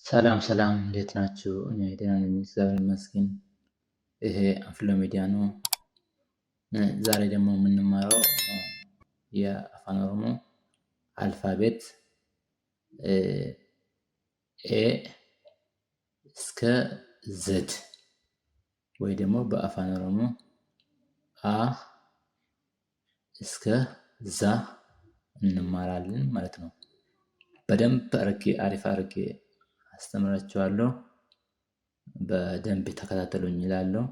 ሰላም ሰላም፣ እንዴት ናችሁ? እኔ ደህና ነኝ፣ እግዚአብሔር ይመስገን። ይሄ አንፍሎ ሚዲያ ነው። ዛሬ ደግሞ የምንማረው የአፋን ኦሮሞ alphabet A እስከ Z ወይ ደግሞ በአፋን ኦሮሞ አ እስከ ዛ እንማራለን ማለት ነው። በደንብ አርጌ አሪፍ አርጌ አስተምራችኋለሁ። በደንብ ተከታተሉኝ እላለሁ።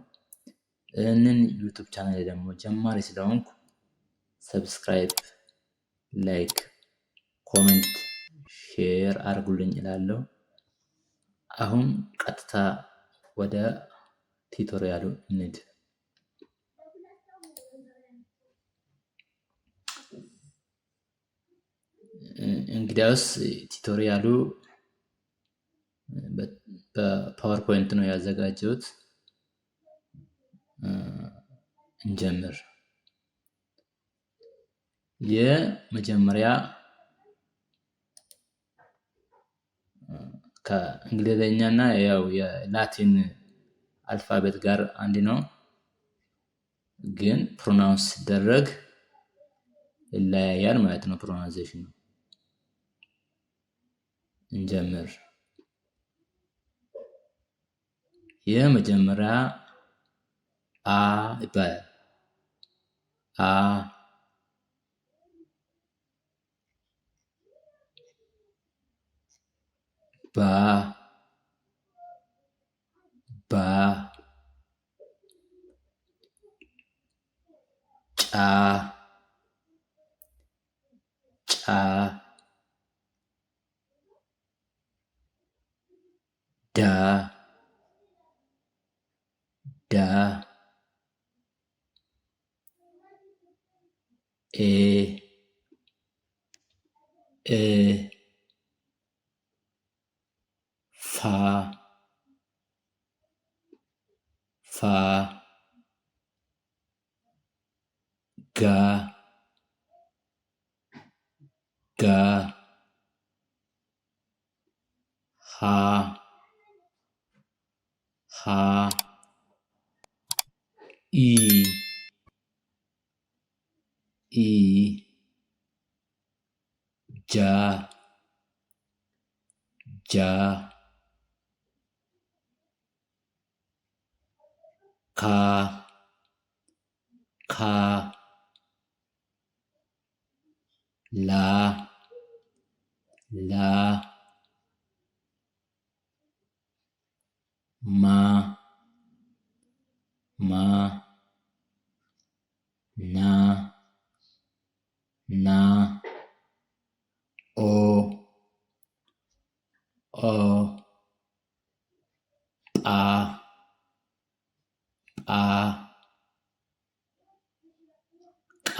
ይህንን YouTube channel ደግሞ ጀማሪ ስለሆንኩ subscribe፣ like፣ comment፣ share አድርጉልኝ እላለሁ። አሁን ቀጥታ ወደ tutorial ኡ እንሂድ። እንግዲያውስ tutorial ኡ በ PowerPoint ነው ያዘጋጀሁት። እንጀምር። የመጀመሪያ ከእንግሊዝኛ እና ያው የላቲን alphabet ጋር አንድ ነው፣ ግን pronounce ሲደረግ ይለያያል ማለት ነው። Pronunciation ኑ። እንጀምር። የመጀመሪያ አ ይባላል። አ፣ ባ፣ ባ፣ ጫ፣ ጫ፣ ዳ፣ ዳ፣ ኤ፣ እ፣ ፋ፣ ፋ፣ ጋ፣ ጋ፣ ሃ፣ ሃ፣ ኢ፣ ኢ፣ ጃ፣ ጃ፣ ካ፣ ካ፣ ላ፣ ላ፣ ማ፣ ማ፣ ና፣ ና፣ ኦ፣ ኦ፣ ጳ፣ ጳ፣ ቃ፣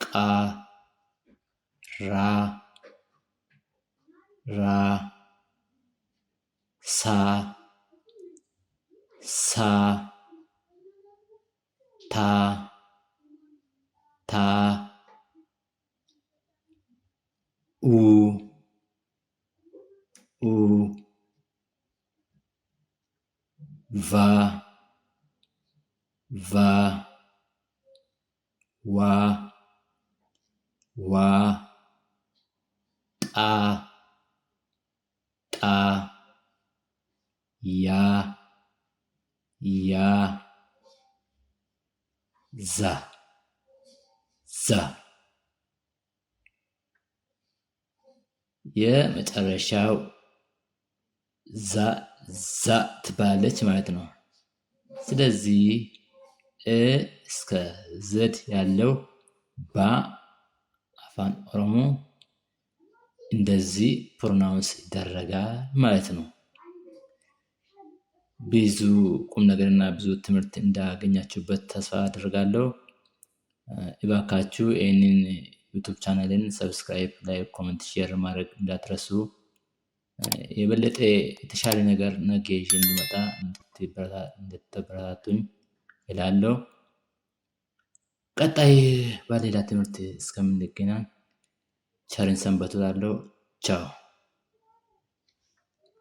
ቃ፣ ራ፣ ራ፣ ሳ፣ ሳ፣ ታ፣ ታ፣ ኡ፣ ኡ፣ ቫ፣ ቫ፣ ዋ፣ ዋ፣ ጣ፣ ጣ፣ ያ፣ ያ፣ ዛ፣ ዛ። የመጨረሻው ዛ ዛ ትባላለች ማለት ነው። ስለዚህ እ እስከ Z ያለው በአፋን ኦሮሞ እንደዚህ pronounce ይደረጋል ማለት ነው። ብዙ ቁም ነገርና ብዙ ትምህርት እንዳገኛችሁበት ተስፋ አደርጋለሁ። እባካችሁ ይህንን YouTube channel ን subscribe፣ like፣ comment፣ share ማድረግ እንዳትረሱ። የበለጠ የተሻለ ነገር ነገ ይዤ እንድመጣ እንድታበረታቱኝ እላለሁ። ቀጣይ በሌላ ትምህርት እስከምንገናኝ ቸርን ሰንበቱ እላለሁ። ቻው።